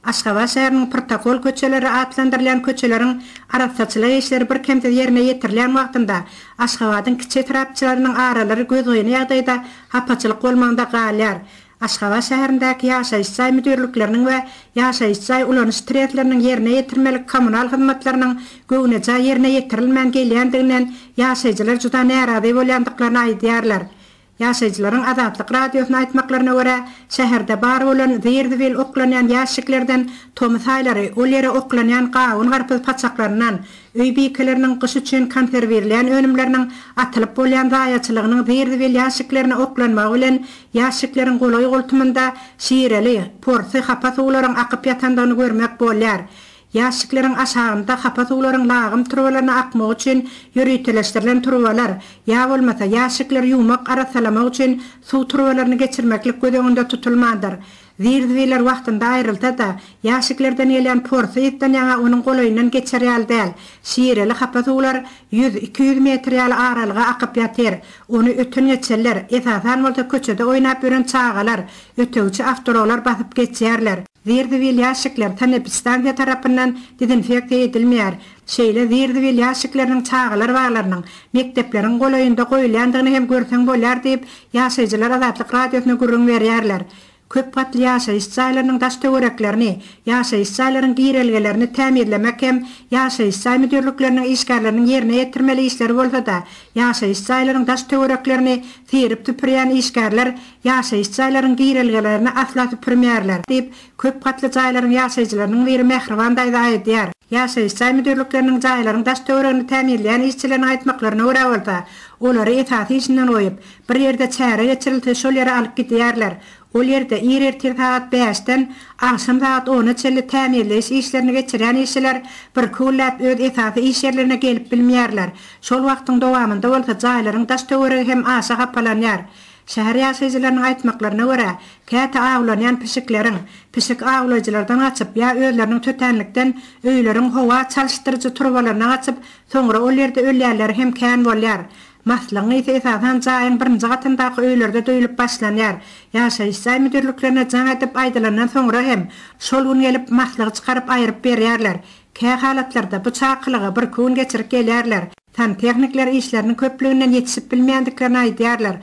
Aşgabat şäheriniň protokol köçeleri atlandyrylýan köçeleriň arassaçylyk işleri birkemsiz ýerine ýetirilýän wagtynda Aşgabadyň kiçi etrapçalarynyň aralary gözgyny ýagdaýda hapaçylyk bolmagynda galýar. Aşgabat şäherindäki ýaşaýyş jaý müdirlikleriniň we ýaşaýyş jaý ulanyş trestleriniň ýerine ýetirmeli kommunal hyzmatlarynyň göwnejaý ýerine ýetirilmän gelýändiginden ýaşaýjylar juda närazy bolýandyklaryny aýdýarlar. Ýaşaýjylaryň Azatlyk Radiosyna aýtmaklaryna görä, şäherde bar bolan zir-zibil oklanýan ýaşşiklerden tomus aýlary ol ýere oklanýan gawun-garpyz paçaklaryndan, öý bikeleriniň gyş üçin konserwirleýän önümleriniň atylyp bolýan zaýaçylygynyň zir-zibil ýaşşiklerine oklanmagy bilen ýaşşikleriň golaý-goltumynda şireli, porsy hapa suwlaryň akyp ýatandygyny görmek bolýar. Ýaşşikleriň aşagynda hapa suwlaryň lagym turbalaryna akmagy üçin ýöriteleşdirilen turbalar, ýa bolmasa ýaşşikleri ýuwmak, arassalamak üçin suw turbalaryny geçirmeklik göz öňünde tutulmandyr. Zir-zibiller wagtynda aýrylsa-da, ýaşşiklerden gelýän porsy ysdan ýaňa onuň golaýyndan geçer ýaly däl. Şireli hapa suwlar 100-200 metr ýaly aralyga akyp ýatyr. Ony öten-geçenler, esasan bolsa köçede oýnap ýören çagalar, ötegçi awtoulaglar basyp geçýärler. Zir-zibil ýaşikler sanepidstansiýa tarapyndan dezinfeksiýa edilmeýär. Şeýle zir-zibil ýaşikleriniň çagalar baglarynyň, mekdepleriň golaýynda goýulýandygyny hem görseň bolýar diýip, ýaşaýjylar Azatlyk Radiosyna gürrüň berýärler. Köp gatly ýaşaýyş jaýlarynyň daş-töwereklerini, ýaşaýyş jaýlaryň girelgelerini tämizlemek hem ýaşaýyş jaý müdirlikleriniň işgärleriniň ýerine ýetirmeli işleri bolsa-da, ýaşaýyş jaýlaryň daş-töwereklerini syryp-süpürýän işgärler Ýaşaýyş jaýlaryň girelgelerini asla süpürmeýärler, diýip, köp gatly jaýlaryň ýaşaýjylarynyň biri Mähriban daýza aýdýar. Ýaşaýyş jaý müdirlikleriniň jaýlaryň daş-töweregini tämizleýän işçileriniň aýtmaklaryna görä bolsa, olary esasy işinden goýup, bir ýerde çäre geçirilse şol ýere alyp gidýärler. Ol ýerde ir ertir sagat bäşden agşam sagat ona çenli tämizleýiş işlerini geçirýän işçiler birki günläp öz esasy iş ýerlerine gelip bilmeýärler. Şol wagtyň dowamynda bolsa jaýlaryň daş-töweregi hem aşa hapalanýar. Şäher ýaşaýjylarynyň aýtmaklaryna görä, käte awlanýan pişikleriň, pişik awlaýjylardan gaçyp ýa özleriniň tötänlikden öýleriň howa çalyşdyryjy turbalaryna gaçyp, soňra ol ýerde ölýänleri hem kän bolýar. Maslygyň ysy esasan jaýyň birinji gatyndaky öýlerde duýulyp başlanýar. Ýaşaýyş jaý müdirliklerine jaň edip aýdylandan soňra hem, şol gün gelip maslygy çykaryp aýryp berýärler. Kähalatlarda bu çakylyga birki gün geçirip gelýärler. Santehnikler işleriniň köplüginden ýetişip bilmeýändiklerini aýdýarlar.